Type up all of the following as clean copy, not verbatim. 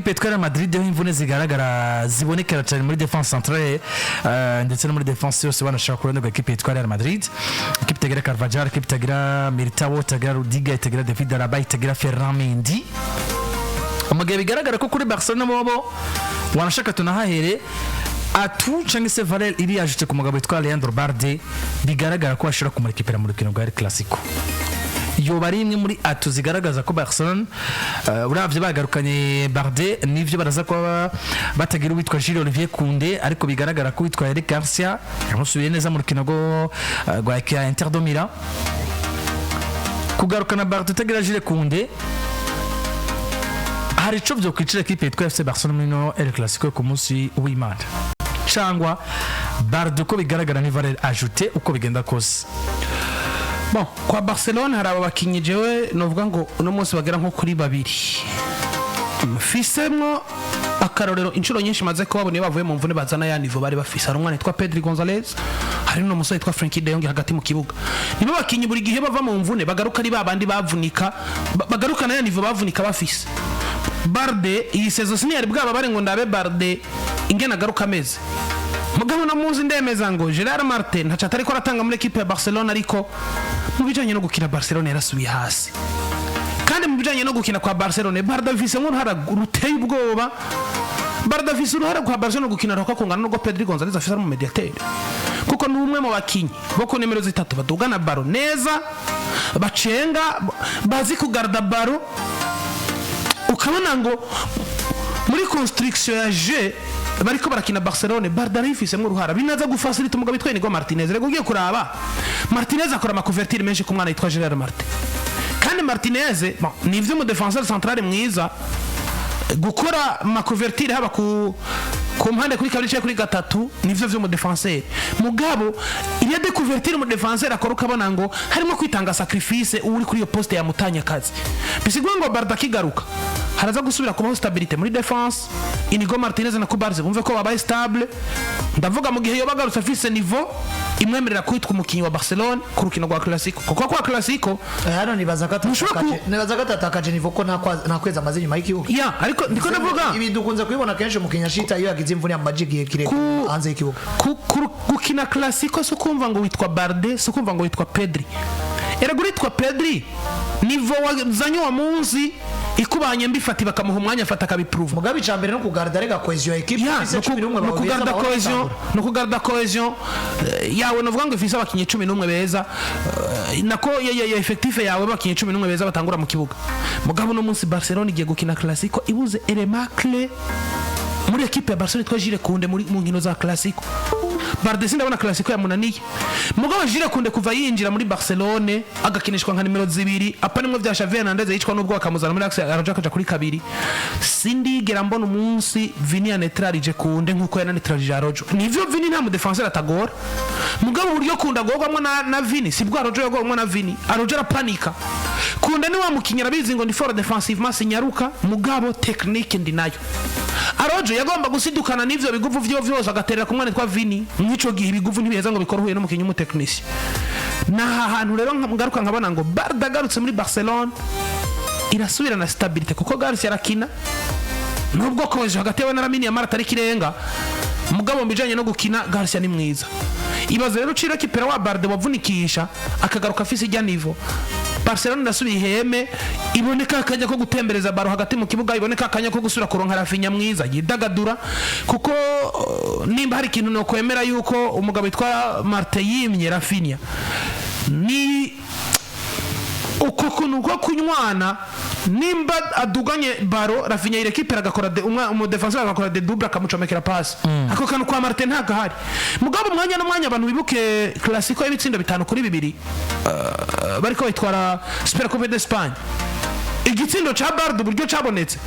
Ekipe yitwa Real Madrid ho imvune zigaragara, zibonekera cyane muri défense centrale, ndetse no muri défense yose. Banashaka ku ruhande rwa ekipe yitwa Real Madrid, ekipe itagira Carvajal, ekipe itagira Militao, itagira Rudiger, itagira David Alaba, itagira Ferland Mendy, mu gihe bigaragara ko kuri Barcelona bobo wanashaka tunahahere atout cyangwa se valeur iri ajoutée ku mugabo witwa Leandro Balde, bigaragara ko bashobora kumurekipera mu rukino rwa El Clasico. Yoba ari imwe muri atouts zigaragaza ko Barcelona, uravye bagarukanye Balde, nivyo baraza kuba batagira uwitwa Jules Olivier Koundé, ariko bigaragara ko uwitwa Eric Garcia yamusubiye neza mu rukino rwa Inter de Milan. Kugarukana Balde utagira Jules Koundé, hari ico vyokwicira ekipe yitwa FC Barcelona muri no El Clasico ku munsi w'Imana, cangwa Balde uko bigaragara ni valeur ajoutée uko bigenda kose? Bon, kwa Barcelona hari aba bakinyi jewe novuga ngo uno munsi bagera nko kuri babiri mfisemwo akarorero. Inshuro nyinshi maze kubabona, iyo bavuye mu mvune bazana ya niveau bari bafise. Hari umwana yitwa Pedri Gonzalez, hari n'uno musore yitwa Frenkie de Jong hagati mu kibuga. Nibo bakinyi buri gihe bava mu mvune bagaruka ari babandi bavunika, bagarukana ya niveau bavunika bafise. Balde iyi saison siniyari bwaba bari ngo ndabe Balde ingene agaruka ameze. Mugabo no muzi ndemeza ngo Gerard Martin ntaco atariko aratanga muri ekipe ya Barcelona, ariko mu bijanye no gukina Barcelona yarasubiye hasi. Kandi mu bijanye no gukina kwa Barcelona, Balde afise nk'uruhara ruteye ubwoba. Balde afise uruhara kwa Barcelona gukina ruhaka kungana n'ubwo Pedri Gonzalez afise ari mu médiateur, kuko ni umwe mu bakinyi bo ku nimero 3 badugana ballon neza, bacenga, bazi kugarda ballon. Ukabona ngo muri construction ya jeu bariko barakina Barcelone, Balde arayifisemo uruhara, binaza gufasilita umugabo witwa Inigo Martinez. Rego ugiye kuraba, Martinez akora ama couverture menshi ku mwana yitwa Gerard Martin. Kandi Martinez, bon, ni ivyo mu défenseur central mwiza gukora ma couverture haba ku mpande, kuri kabiri cyangwa kuri gatatu, nivyo vyo mu défenseur. Mugabo iyo de couverture mu défenseur akora, ukabona ngo harimo kwitanga sacrifice, uri kuri iyo poste yamutanye akazi. Bisigura ngo Balde akigaruka haraza gusubira kubaho stabilité muri défense. Inigo Martinez na Cubarsi bumve ko babaye stable. Ndavuga mu gihe yoba agarutse afise niveau imwemerera kwitwa umukinyi wa Barcelona ku rukino rwa Clasico, kuko kwa Clasico Hano nibaza ko Ntushobora nibaza ko atatakaje niveau, ko nta kwezi amaze inyuma y'ikibuga. Ya, ariko ndiko ndavuga Ibi dukunze kubibona kenshi, umukinnyi ashita iyo yagize imvune amaze igihe kirekire hanze y'ikibuga. Gukina Clasico si ukumva ngo witwa Balde, si ukumva ngo witwa Pedri. Erega uritwa Pedri, niveau wazanye uwo munsi ikubanye mbifati, bakamuha umwanya afata akabipuruva. Mugabe icya mbere no kugarda rega cohésion ya équipe. Ya, ifise 11 ni beza ukugarda bahora cohésion, batangura. ni ukugarda cohésion yawe. Novuga ngo ifise abakinyi 11 beza, nako ya effectif yawe, abakinyi 11 beza batangura mu kibuga. Mugabo uno munsi Barcelona igiye gukina Clasico ibuze élément clé muri ekipe ya Barcelona yitwa Jules Kounde. Muri mu nkino za Clasico, Balde ndabona Clasico yamunaniye. Mugabo Jules Kounde kuva yinjira muri Barcelone agakinishwa nka nimero 2, apa nimwe vya Xavi Hernandez yicwa n'ubwo bakamuzana muri axe, araja akaja kuri kabiri. Sindigera mbona umunsi Vini yanetralije Kounde nkuko yananetralije Araujo. Nivyo, Vini nta mu défenseur atagora, mugabo uburyo Kounde agorwamwo na Vini sibwo Araujo yagorwamwo na Vini. Araujo arapanika. Kounde ni wa mukinyi arabizi ngo ndi fort défensivement, sinyaruka, mugabo technique ndi nayo. Araujo yagomba gusidukana n'ivyo biguvu vyiwe vyose agaterera ku mwana witwa Vini. Mw'ico gihe ibiguvu ntibiheza ngo bikore uhuye n'umukinyi w'umutekinisiye. Naha hantu rero ngaruka nkabona ngo Balde agarutse muri Barcelona irasubira na stabilité, kuko Garcia arakina nubwo cohésion hagati yawe na Lamine Yamal atari kirenga, mugabo mu bijanye no gukina Garcia ni mwiza. Ibaze rero ucira kipera wa Balde wavunikisha akagaruka afise ijya niveau, Barcelona irasubira iheme, iboneka akanya ko gutembereza ballon hagati mu kibuga, iboneka akanya ko gusubira kuronka Raphinha mwiza yidagadura. Kuko nimba hari ikintu nokwemera yuko umugabo witwa Martin yimye Raphinha, ni uko kuntu ko kunywana. Nimba aduganye ballon, Raphinha yirekipera, agakora umu défenseur agakora de double, akamucomekera passe. Ako kantu kwa Martin ntabwo ahari. Mugabo umwanya n'umwanya, abantu bibuke Clasico y'ibitsindo 5-2, bariko bitwara Super Coupe d'Espagne, igitsindo ca Balde uburyo cabonetse: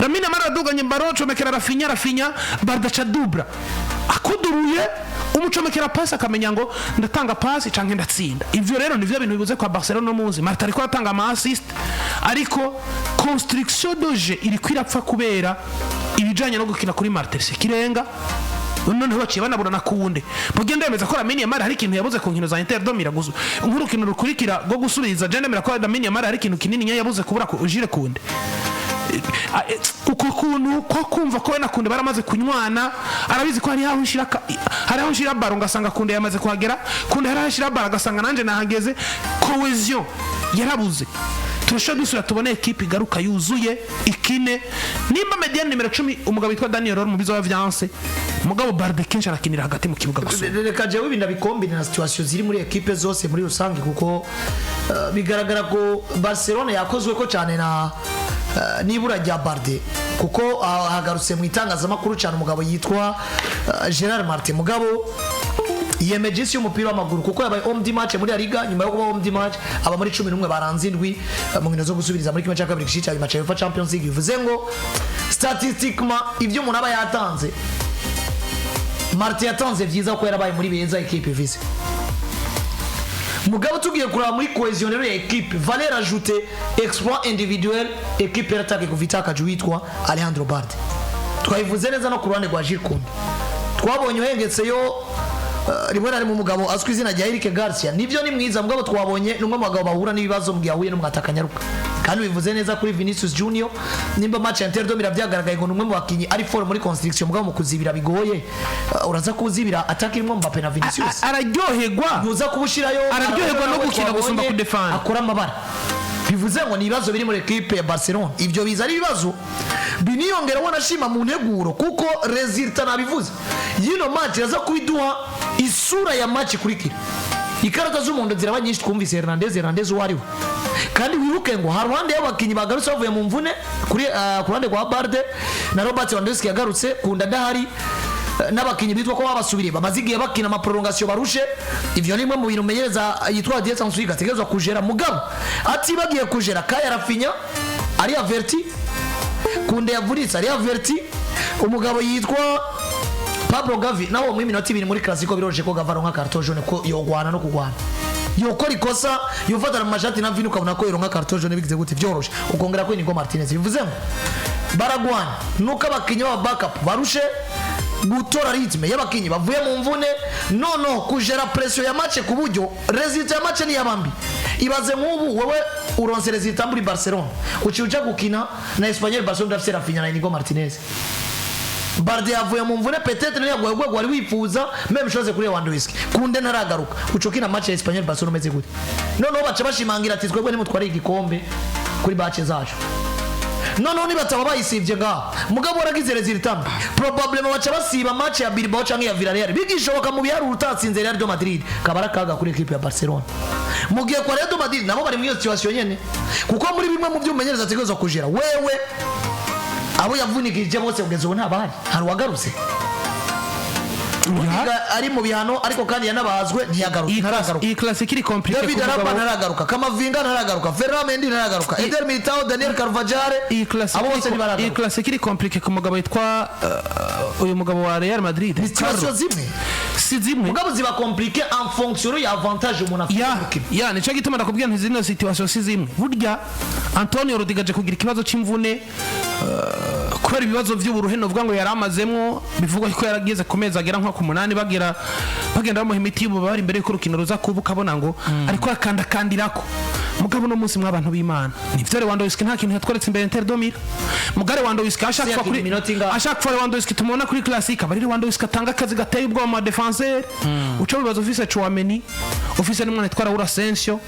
Lamine Yamal aduganye ballon, comekera Raphinha, Raphinha, Balde aca dubra akuduruye, umucomekera pasi, akamenya ngo ndatanga pasi canke ndatsinda. Ivyo rero nivyo bintu bibuze kwa Barcelona no muzi. Martin ariko aratanga ama assist, ariko construction de jeu iriko irapfa kubera ibijanye no gukina kuri Martin si kirenga. Noneho baciye banabura na Kounde. Mugihe ndemeza ko Lamine Yamal hari ikintu yabuze ku nkino za Inter de Milan gusa nk'urukino rukurikira rwo gusubiza, je ndemera ko Lamine Yamal hari ikintu kinini nya yabuze kubura ku Jules Kounde. Uko kuntu ko kumva ko we na Kounde baramaze kunywana, arabizi ko hari aho nshira hari aho nshira ballon ngasanga Kounde yamaze kuhagera, Kounde hari aho nshira ballon agasanga nanje nahageze. Cohésion yarabuze. Turashobora dusubira tubone ekipe igaruka yuzuye ikine. Nimba médiane nimero 10 umugabo witwa Daniel Olmo bizoba vyanse, mugabo Balde kenshi arakinira hagati mu kibuga gusa. Reka jewe ibintu bikombine na situation ziri muri ekipe zose muri rusange, kuko bigaragara ko Barcelona yakozwe ko cyane na n'ibura rya Balde, kuko hagarutse mu itangazamakuru cyane umugabo yitwa Gerard Martin. Mugabo yemeje isi y'umupira w'amaguru kuko yabaye homme du match muri La Liga. Nyuma yo kuba homme du match, aba muri 11 baranze indwi mu nkino zo gusubiriza muri 1/2 gice cya nyuma cya UEFA Champions League. Bivuze ngo statistiquement ibyo umuntu aba yatanze, Martin yatanze vyiza ko yarabaye muri beza ekipe ifise. Mugabo tugiye kuraba muri cohésion rero ya ekipe, valeur ajoutée, exploit individuel, ekipe yaratake kuva itakaje uwitwa Alejandro Balde. Twabivuze neza no ku ruhande rwa Jules Kounde, twabonye uhengetseyo rimwe na rimwe umugabo azwi izina rya Eric Garcia. Nibyo, ni mwiza, mugabo twabonye ni umwe mu bagabo bahura n'ibibazo mu gihe ahuye n'umwataka nyaruka. Kandi bivuze neza kuri Vinicius Junior, nimba match ya Inter de Milan byagaragaye ngo ni umwe mu bakinyi ari fort muri construction, mugabo mu kuzibira bigoye. Uraza kuzibira attaque irimo Mbappe na Vinicius? Araryoherwa. Ntuza kubushirayo. Araryoherwa no gukina twabonye gusumba kudefanda. Akora amabara. Bivuze ngo ni ibibazo biri muri ekipe ya Barcelona. Ibyo biza ari ibibazo biniyongera wanashima mu nteguro, kuko résultat nabivuze yino match iraza kubiduha isura ya match ikurikira. Ikarata z'umuhondo ziraba nyinshi. Twumvise Hernandez. Hernandez uwo ari we, kandi wibuke ngo hari ruhande y'abakinnyi bagarutse bavuye mu mvune kuri ku ruhande rwa Balde na Robert Lewandowski yagarutse, Kounde adahari, n'abakinnyi bitwa ko babasubiriye bamaze igihe bakina ama prolongation barushe. Ivyo ni bimwe mu bintu umenyereza yitwa Didier Sansuiga ategerezwa kujera, mugabo atibagiye kujera Kaya Raphinha ari averti, Kounde yavunitse ari averti, umugabo yitwa Pablo Gavi nawe mu minota 2 muri Clasico biroroshye ko Gavi aronka carton jaune, ko yogwana no kugwana, yokora ikosa yofatana mu mashati na Vini, ukabona ko yoronka carton jaune bigize gute byoroshe, ukongera ko Inigo Martinez. Bivuze ngo baragwana nuko abakinnyi b'aba backup barushe gutora rythme y'abakinnyi bavuye mu mvune, noneho kujera pression ya match ku buryo résultat ya match ni yabambi. Ibaze nk'ubu wewe uronse résultat muri Barcelona, uciye uja gukina na Espanyol Barcelona udafise Raphinha na Inigo Martinez, Balde yavuye mu mvune, peut-être niyo yaguye urwego wari wifuza, même chose kuri Lewandowski, Kounde ntaragaruka, uca ukina match ya Espanyol Barcelona umeze gute? Noneho baca bashimangira ati twebwe nimutware igikombe kuri bace zacu. Noneho nibataba bayisibye ngaho, mugabo waragize résultat mbi, probablement baca basiba match ya Bilbao canke ya Villarreal. Bigishoboka mu biharuro utatsinze Real de Madrid, kaba ari akaga kuri equipe ya Barcelona. Mu gihe kwa Real de Madrid nabo bari muri iyo situation nyene, kuko muri bimwe mu byo umenyereza ategerezwa kujera, wewe abo yavunikije bose kugeza ubu ntabahari. Hari uwagarutse? Rudiger ari mu bihano, ariko kandi yanabazwe, ntiyagarutse, ntaragaruka. Iyi classique iri compliqué. David Alaba ntaragaruka, Camavinga ntaragaruka, Ferland Mendy ntaragaruka, Eder Militao, Daniel Carvajal, Iyi classique abo bose iyi ntibaragaruka. classique iri compliqué ku mugabo witwa uyu mugabo wa Real Madrid. Ni situation Carlo. zimwe. Si zimwe. Mugabo ziba compliqué en fonction ya avantage umuntu afite Ya. mu mukino. Ya, nico gituma ndakubwira nti zino situation si zimwe. Burya Antonio Rudiger aje kugira ikibazo c'imvune kubera ibibazo vy'uburuhe novuga ngo yari amazemwo. Bivugwa ko yarageze ku mezi agera nko ku 8 bagira bagenda bamuha imiti y'ububabare imbere y'uko urukino ruza kuba, ukabona ngo ariko akandakandirako. Mugabo no munsi mw'abantu b'Imana, nivyo, Lewandowski nta kintu yatweretse imbere Inter de Milan. Mugabo Lewandowski ashaka kuva kuri Iminota ingahe? ashaka kuva Lewandowski tumubona kuri classique, aba ari Lewandowski atanga akazi gateye ubwoba mu défenseur. Uca wibaza ufise Tchouameni, ufise n'umwana yitwa Raul Asensio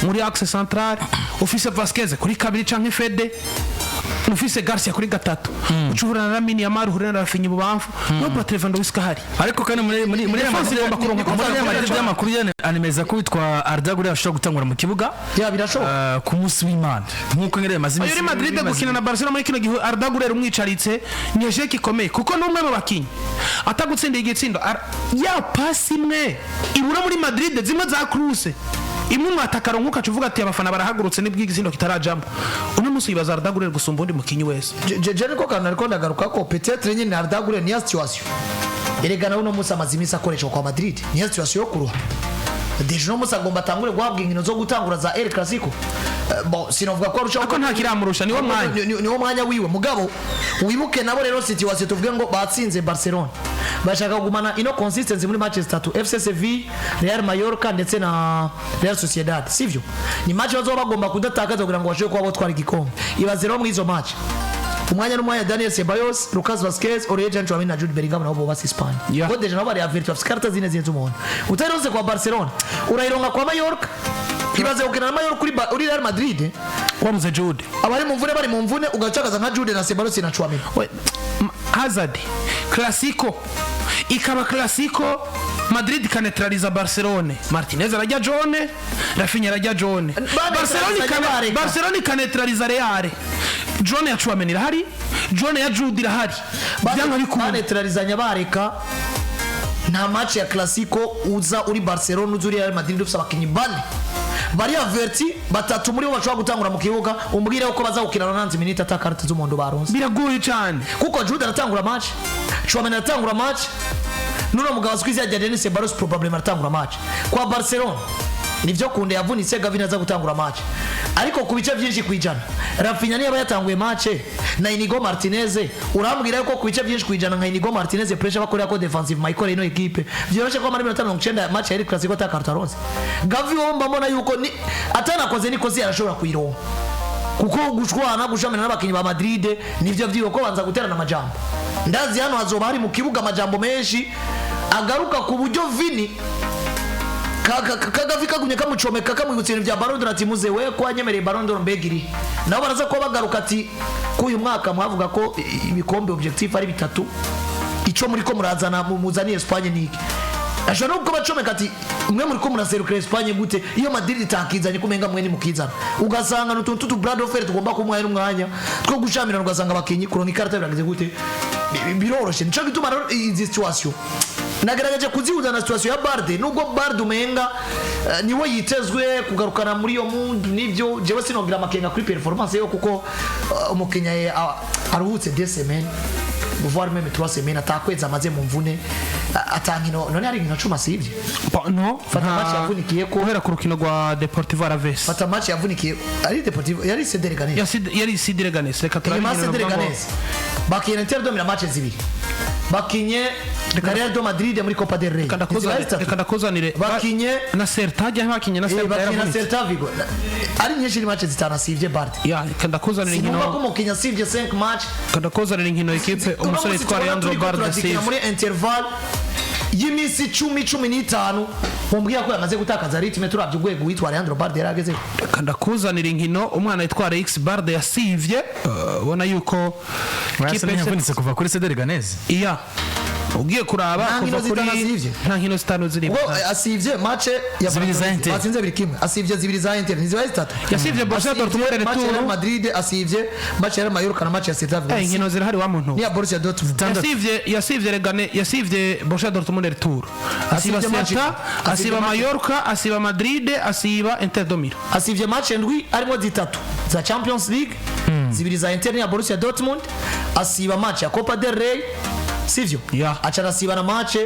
muri axe central, ufise Vasquez kuri kabiri canke Fede, ufise Garcia kuri gatatu, uca uhura na Lamine Yamal, uhura na Raphinha ibubamfu, Robert Lewandowski ahari. Ariko kandi muri Real Defense Madrid igomba kuronka muri Real Madrid kuronka. By'amakuru yane animeza ko witwa Arda Güler ashobora gutangura mu kibuga Ya, birashoboka. Ku munsi w'Imana nk'uko ngere maze Ayo Real Madrid gukina na Barcelona muri kino gihe, Arda Güler umwicaritse ni échec ikomeye, kuko n'umwe mu bakinyi atagutsindiye igitsindo ya pasi imwe ibura muri Madrid, zimwe za Kroos, imwe umwataka aronka ukaca uvuga ati abafana barahagurutse nibwo igitsindo kitarajamo. Uno munsi wibaza Arda Güler gusumba undi mukinyi wese. Je niko kantu nariko ndagaruka ko peut-être nyine Arda Güler niya situation. Erega nawe uno munsi amaze iminsi akoreshwa kwa Madrid, niya situation yo kuruha. Déjà uno munsi agomba atangure guhabwa inkino zo gutangura za El Clasico. Bon, sinovuga ko arushaho. Ariko nta kiramurusha, niwo mwanya. Niwo mwanya wiwe. Mugabo wibuke nabo rero situation, tuvuge ngo batsinze Barcelona, bashaka kugumana ino consistency muri match zitatu: FC Sevilla, Real Mallorca ndetse na Real Sociedad, sivyo? Ni match bazoba bagomba kudatakaza kugira ngo bashobore kuba botwara igikombe. Ibaze rero muri izo match Umwanya n'umwanya Daniel Ceballos, Lucas Vazquez, Aurelien Tchouameni na Jude Bellingham nabo boba suspend. Ko déjà nabo bari averti, bafise ikarata zine zine z'umuhondo. Utayironse kwa Barcelona, urayironka kwa Mallorca. Ibaze gukina na Mallorca kuri uri Real Madrid, Wabuze Jude. Abari mu mvune bari mu mvune, ugacagaza nka Jude na Ceballos na Tchouameni. Hazard, Clasico ikaba Clasico, Madrid ikanetraliza Barcelone, Martinez arajya jaune, Raphinha arajya jaune. Banetraliza bareka. Barcelone ikanetraliza Real, jaune ya Tchouameni irahari, jaune ya Jude irahari, byanga bikunda. Banetralizanya bareka. Nta match ya Clasico uza uri Barcelona, uza uri Real Madrid, ufise abakinyi bane bari averti, batatu muri bo bashobora gutangura mu kibuga, umbwire ko baza gukina na 90 minutes ata karita z'umuhondo baronse. Biragoye cyane. Kuko Jude aratangura match, Tchouameni aratangura match, nuno mugabo azwi izina rya Denis Ceballos probablement aratangura match. Kwa Barcelona nivyo, Kunde yavunitse, Gavin aza gutangura match, ariko ku bice byinshi kwijana Raphinha niba yatanguye match na Inigo Martinez, urambwira yuko ku bice byinshi kwijana nka Inigo Martinez, pressure bakorera ko defensive Michael ino equipe, byoroshe ko muri 90 match ya El Clasico ata karita aronse. Gavi wo mbona yuko ni atanakoze nikosi arashobora kuyironka, kuko gushwana, gushamira n'abakinnyi ba Madrid nivyo vyiwe, ko banza guterana amajambo. Ndazi hano hazoba hari mu kibuga amajambo menshi agaruka ku buryo Vini Kagavi kagumye kamucomeka, kamwibutsa ibintu bya Ballon d'Or, ati muze we ko wanyemereye Ballon d'Or, mbega iri nabo baraza kuba bagaruka, ati ko uyu mwaka mwavuga ko ibikombe objectif ari bitatu, ico muri ko murazana muzaniye Espagne niki? Ashobora no kuba bacomeka ati mwe muri ko muraserukira Espagne gute iyo Madrid itakizanye, kumenga mwe nimukizana? Ugasanga n'utuntu tutu bras de fer tugomba kumwanya n'umwanya two gushamirana, ugasanga abakinyi kuronka ikarata biragize gute? Biroroshe. Nico gituma rero izi situation nagerageje kuzihuza na situation ya Barde, nubwo Barde umenga niwe yitezwe kugarukana muri iyo mundu. Nivyo, jewe sinogira amakenga kuri performance yo, kuko umukinya aruhutse 2 semaines, voire même 3 semaines, atakwezi amaze mu mvune, atankino. None hari inkino 10 asivye? No. Fata match yavunikiye ko. Guhera ku rukino rwa Deportivo Alaves. Fata match yavunikiye, ari Deportivo, yari CD Leganes. Yari CD Leganes. Reka turabe Inyuma ya inkino CD navuga ngo- Leganes bakinye Inter de Milan match zibiri, bakinye na Real de Madrid muri Copa del Rey. Reka Ntizibaye ndakuzanire zitatu. Reka ndakuzanire Bakinye na Celta, hajya bakinye na Celta bakinye na yaravunitse. Celta Vigo. Ari nyinshi, ni match zitanu asivye Barde. Ya, reka ndakuzanire Sinumva ko inkino. umukinnyi asivye 5 match. Reka ndakuzanire inkino ekipe Uno umusore munsi yitwa tubona Leandro turiko Barde turazikina asize. muri interval y'iminsi 10, 15, mumbwira ko yamaze gutakaza rythme, turavye urwego witwa Leandro Barde yari agezeho. Reka ndakuzanira inkino umwana yitwa Alex Barde yasivye. Ubona yuko Urasa n'iyavunitse kuva kuri CD Leganes. Iya, ugiye kuraba Nta nkino kuva kuri zitanu asivye. Nta nkino zitanu zirimo. Ubwo asivye match ya Zibiri za Inter. Batsinze 2-1, asivye zibiri za Inter, ntizibaye zitatu. Yasivye Borussia Asivye Dortmund match ya Real retour. Madrid, asivye match ya Real Mallorca na match ya Celta Vigo. Inkino zirahari wa muntu. Ni ya Borussia Dortmund. Yasivye Regane, yasivye Borussia Dortmund retour, asiba Asivye match- Celta, asivye asiba match- Mallorca, asiba Madrid, asiba Inter de Milan. Asivye match ndwi, harimo zitatu za Champions League, zibiri za Inter ya Borussia Dortmund, asiba match ya Copa del Rey, sivyo? Yeah. Aca arasiba na match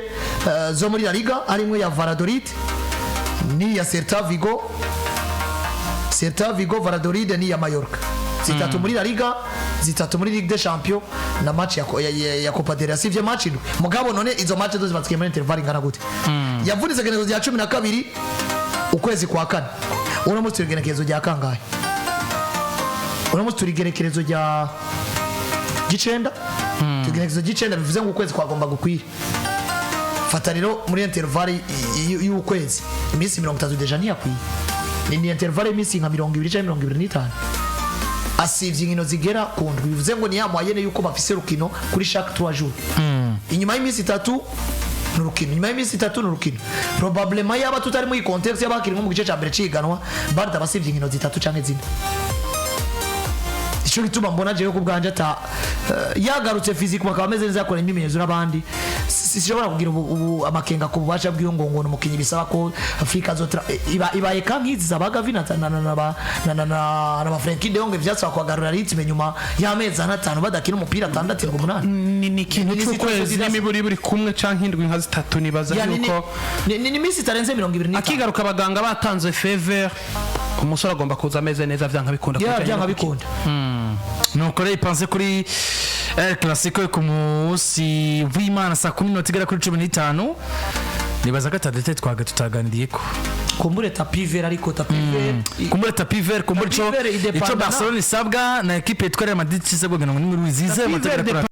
zo muri La Liga, harimo ya Valladolid ni ya Celta Vigo. Celta Vigo, Valladolid ni ya Mallorca, zitatu muri La Liga, zitatu muri Ligue des Champions na match ya Copa del Rey. Asivye match indwi. Mugabo none izo match zose batsikiye muri interval ingana gute? Yavunitse igenekerezo rya 12 ukwezi kwa kane. Uno munsi turi igenekerezo rya kangahe? Uno munsi turi igenekerezo rya gicenda. Turi igenekerezo ry'icenda, bivuze ngo ukwezi kwagomba gukwira. Fata rero muri intervalle y'ukwezi, iminsi 30 déjà ntiyakwiye. Ni intervalle y'iminsi nka 20 cyangwa 25. Asivye inkino zigera ku ndwi, bivuze ngo ni ya moyenne yuko bafise rukino kuri chaque 3 jours. Inyuma y'iminsi itatu ni urukino, inyuma y'iminsi itatu ni urukino. Probablement yaba tutari muri contexte y'abakiri nko mu gice cya mbere ciganwa, Barda basivye inkino zitatu canke zine. Ico gituma mbona jewe ku bwanje ata yagarutse physique, bakaba ameze neza, yakora imyimenyerezo n'abandi, sinshobora kugira ubu amakenga ku bubasha bw'iyo ngo ngo umukinyi bisaba ko Afrika azotra ibaye ka nk'izi za ba Gavi na ba Frenkie de Jong, vyasaba kuhagarura rythme nyuma y'amezi ane, atanu badakina umupira, atandatu, indwi, umunani. Ni ikintu Ni cy'ukwezi situation n'imiburi buri kumwe canke indwi nka zitatu, nibaza Ya, yuko ni iminsi itarenze 25. Akigaruka abaganga batanze faveur, umusore agomba kuza ameze neza vyanka bikunda. Ya, Kubijanye byanga no gukina. bikunda. Nuko rero ipanze kuri El Clasico yo ku munsi w'Imana saa 10 minota igera kuri 15. Nibaza ko atadete twaga tutaganiriye ko. Kumbure tapis vert, ariko tapis vert Kumbure tapis vert, kumbure Tapis vert ico idependana. Barcelona isabwa na ekipe yitwa Real Madrid isabwa kugira ngo ni muri zize Tapis vert.